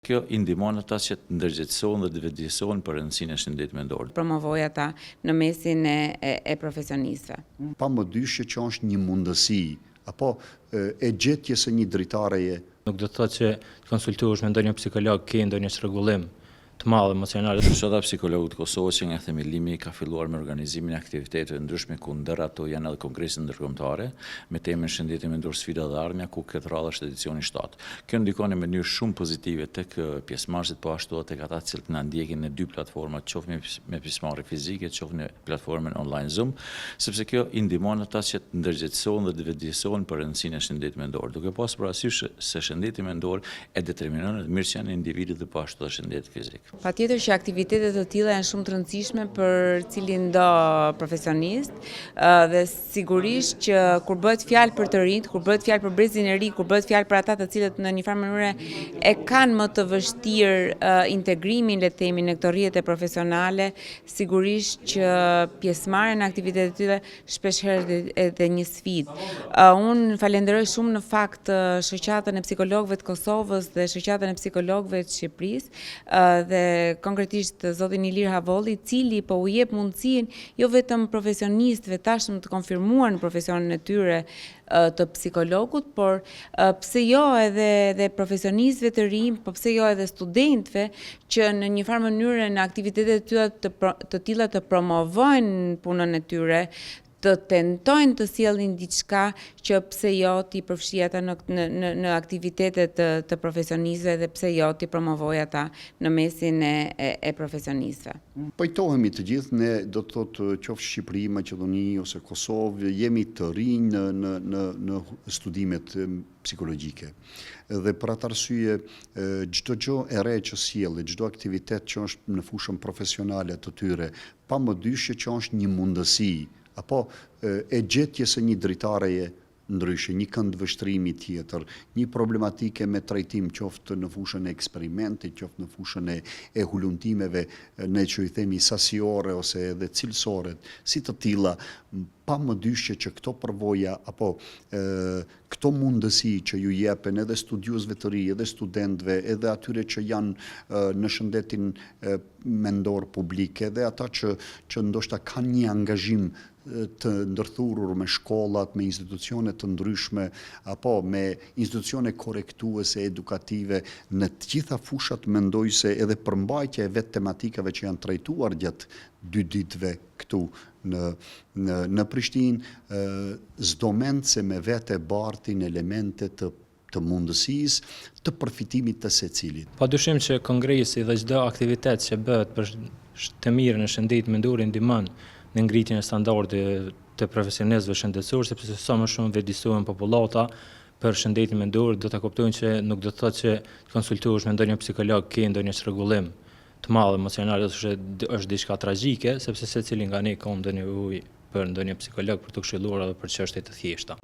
Kjo i ndihmon ata që të ndërgjegjësohen dhe të vetëdijesohen për rëndësinë e shëndetit mendor. Promovojë ata në mesin e e profesionistëve. Pa mëdyshje që është një mundësi, apo e gjetjes së një dritareje. Nuk do të thotë që të konsultohesh me ndonjë psikolog ke ndonjë çrregullim të madh emocional. Shoqata e Psikologëve të Kosovës që nga themelimi ka filluar me organizimin e aktiviteteve të ndryshme ku ndër ato janë edhe kongreset ndërkombëtare me temën Shëndeti mendor sfida dhe e ardhmja ku këtë radhë është edicioni i shtatë. Kjo ndikon në mënyrë shumë pozitive tek pjesëmarrësit po ashtu edhe tek ata të cilët na ndjekin në dy platformat qoftë me pjesëmarrje fizike qoftë në platformën online Zoom, sepse kjo i ndihmon ata që të ndërgjegjësohen dhe të vetëdijesohen për rëndësinë e shëndetit mendor, duke pasur parasysh se shëndeti mendor e determinon edhe mirëqenien e individit dhe po ashtu edhe shëndetin fizik. Patjetër që aktivitete të tilla janë shumë të rëndësishme për cilindo profesionist dhe sigurisht që kur bëhet fjalë për të rinjtë, kur bëhet fjalë për brezin e ri, kur bëhet fjalë për ata të cilët në një farë mënyre e kanë më të vështirë integrimin, le të themi, në këto rrjete profesionale, sigurisht që pjesëmarrja në aktivitete të tilla shpesh herë edhe një sfidë. Unë falenderoj shumë në fakt Shoqatën e Psikologëve të Kosovës dhe Shoqatën e Psikologëve të Shqipërisë dhe konkretisht zotin Ilir Havolli, i cili po u jep mundësinë jo vetëm profesionistëve tashmë të konfirmuar në profesionin e tyre të psikologut, por pse jo edhe edhe profesionistëve të rinj, po pse jo edhe studentëve që në një farë mënyre në aktivitete të tilla të, të tilla të promovojnë punën e tyre, të tentojnë të sjellin diçka që pse jo t'i përfshijë ata në në në, në aktivitete të, të profesionistëve dhe pse jo t'i promovojë ata në mesin e, e, e profesionistëve. Pajtohemi të gjithë, ne do të thotë qoftë Shqipëri, Maqedoni ose Kosovë, jemi të rinj në në në në studimet psikologjike. Dhe për atë arsye çdo gjë e re që sjellin, çdo aktivitet që është në fushën profesionale të tyre, pa mëdyshje që është një mundësi apo e gjetjes së një dritareje ndryshe, një këndvështrimi tjetër, një problematike me trajtim qoftë në fushën e eksperimentit, qoftë në fushën e e hulumtimeve, ne që i themi sasiore ose edhe cilësore, si të tilla, pa mëdyshje që këto përvoja apo këto mundësi që ju jepen edhe studiuesve të ri, edhe studentëve, edhe atyre që janë në shëndetin mendor publik, edhe ata që që ndoshta kanë një angazhim të ndërthurur me shkollat, me institucione të ndryshme, apo me institucione korrektuese, edukative, në të gjitha fushat mendoj se edhe përmbajtja e vetë tematikave që janë trajtuar gjatë dy ditëve këtu në në në Prishtinë, s'do mend se me vete bartin elemente të të mundësisë të përfitimit të secilit. Pa dyshim që kongresi dhe çdo aktivitet që bëhet për të mirën e shëndetit mendor ndihmon në ngritjen e standardit të profesionistëve shëndetësorë, sepse sa më shumë vetëdijesohen popullata për shëndetin mendor, do ta kuptojnë që nuk do të thotë që të konsultohesh me ndonjë psikolog ke ndonjë çrregullim të madh emocional ose është diçka tragjike, sepse secili nga ne ka ndonjë nevojë për ndonjë psikolog për t'u këshilluar edhe për çështje të thjeshta.